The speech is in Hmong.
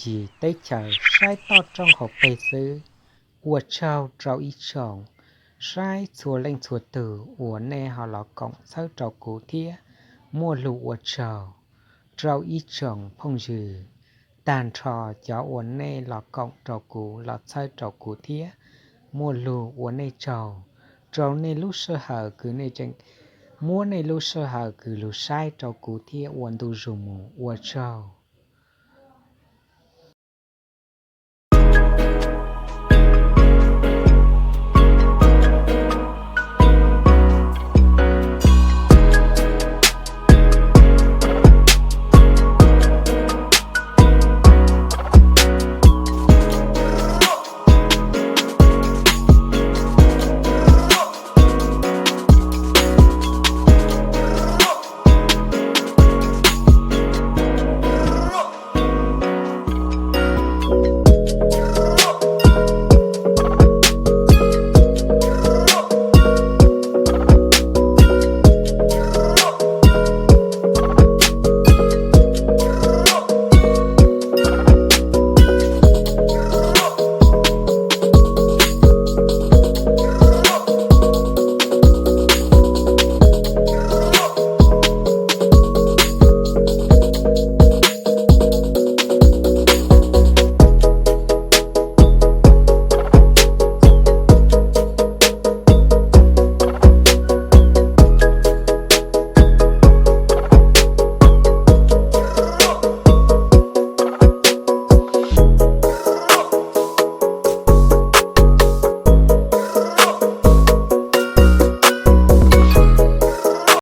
cig teb chaws saib toj roob hauv pes xwb. Ua tsaug rau ib tsoom saib txhua leej txhua tug uas nej ho los koom txhawb rau kuv thiab muaj lus ua tsaug rau ib tsoom phooj ywg tag nrho cov uas nej los koom rau kuv los txhawb rau kuv thiab muaj lus ua nej tsaug rau nej lub sij hawm kws nej tseem muab nej lub sij hawm kws lug saib rau kuv thiab ua ntu zus mus. Ua tsaug.